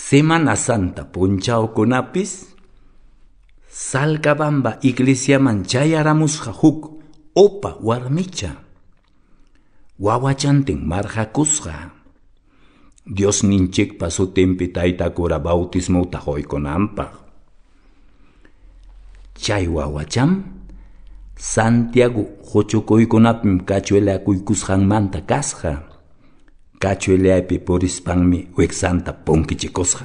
Semana Santa punchawkunapis Salcabamba iglesiaman chayaramusqa huk upa warmicha. Wawachantin marqakusqa. Diosninchikpa sutinpi tayta cura bautismota quykunanpaq. Chay wawacham Santiago huchukuykunapim cachuelakuykusqanmanta kasqa. Cachuelaypi purispanmi wiksanta punkichikusqa.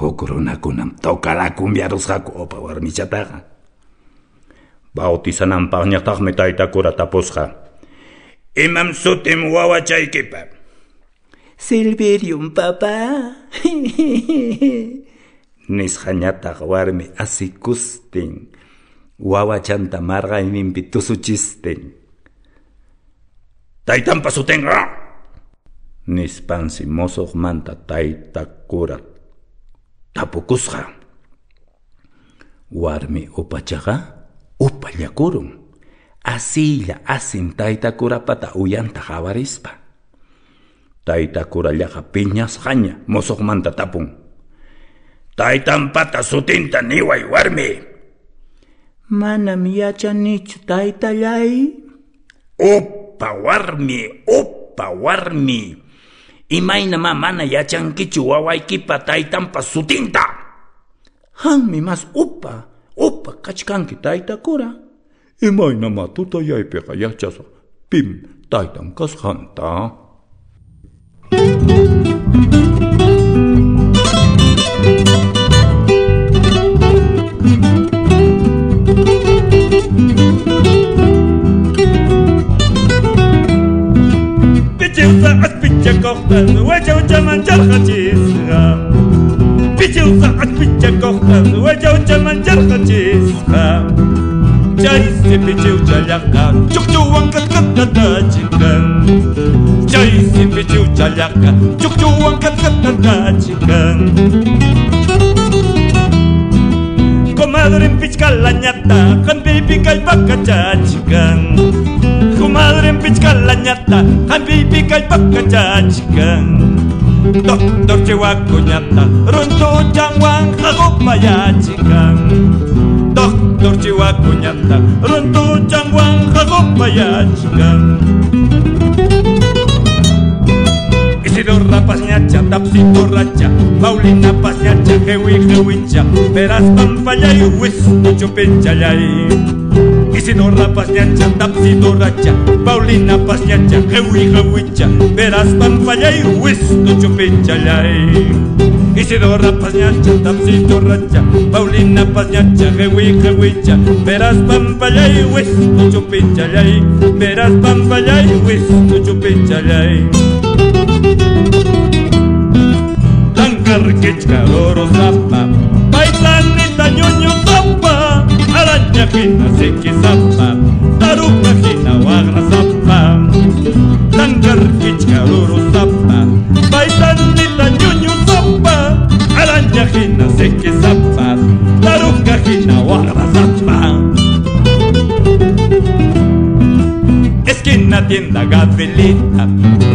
Huk runakunam tocalakumbiarusqaku upa warmichataqa. Bautizananpaqñataqmi tayta cura tapusqa. Imam sutim wawachaykipa? Silverium, papá. Nisqañataq warmi asikustin. Wawachanta marqayninpi tusuchistin. Taytanpa sutinqa. Nispansi musuqmanta tayta cura tapukusqa. Warmi upachaqa upallakurun. Asilla asin tayta curapata uyanta qawarispa. Tayta curallaqa piñasqaña musuqmanta tapun. Taytanpata sutinta niway warmi. Manam yachanichu taytallay. Upa warmi, upa warmi. Imaynamá mana yachankichu wawaykipa taytanpa sutinta. Qammi mas upa, upa kachkanki tayta cura. Imaynamá tutayaypiqa yachasaq pim taytan kasqanta. Pichiwsa aspichakuqtan wachawchaman charqachisqa. Pichiwsa aspichakuqtan wachawchaman charqachisqa. Chaysi pichiwchallaqa chukchuwan katkatatachikan. Chaysi pichiwchallaqa chukchuwan katkatatachikan. Comadre en pichcalañata, hampipi kallpakachachikan. Comadre en pichcalañata, hampipi kallpakachachikan. Doctor Chihuacuñata, runtuchanwan hagupayachikan. Doctor Chihuacuñata, runtuchanwan hagupayachikan. Isidorra pasñacha, tapsitorracha, Paulina pasñacha, jewi jewicha, verás pampallay, wistu chupichallay. Isidorra pasñacha, tapsitorracha, Paulina pasñacha, jewi jewicha, verás pampallay, wistu chupichallay. Isidorra pasñacha, tapsitorracha, Paulina pasñacha, jewi jewicha, verás pampallay, wistu chupichallay, verás pampallay, wistu chupichallay. Tankarkichka rurusapa, paytanita ñuñusapa, araña hina sikisapa, taruka hina waqrasapa. Tankarkichka rurusapa, paytanita ñuñusapa, araña hina sikisapa, taruka hina waqrasapa. Esquina tienda Gabrielita,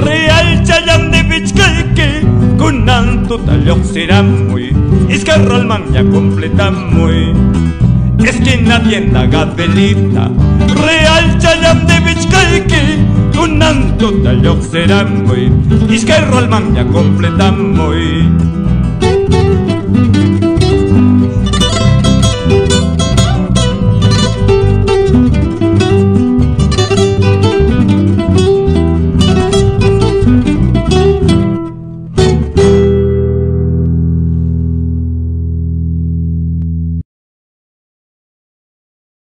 Real Chayán de Bichcalque, kunan tuta lluqsiramuy, iskay ya completamuy. Esquina tienda Gabrielita, Real Chayán de Bichcalque, kunan tuta lluqsiramuy, iskay ya completamuy.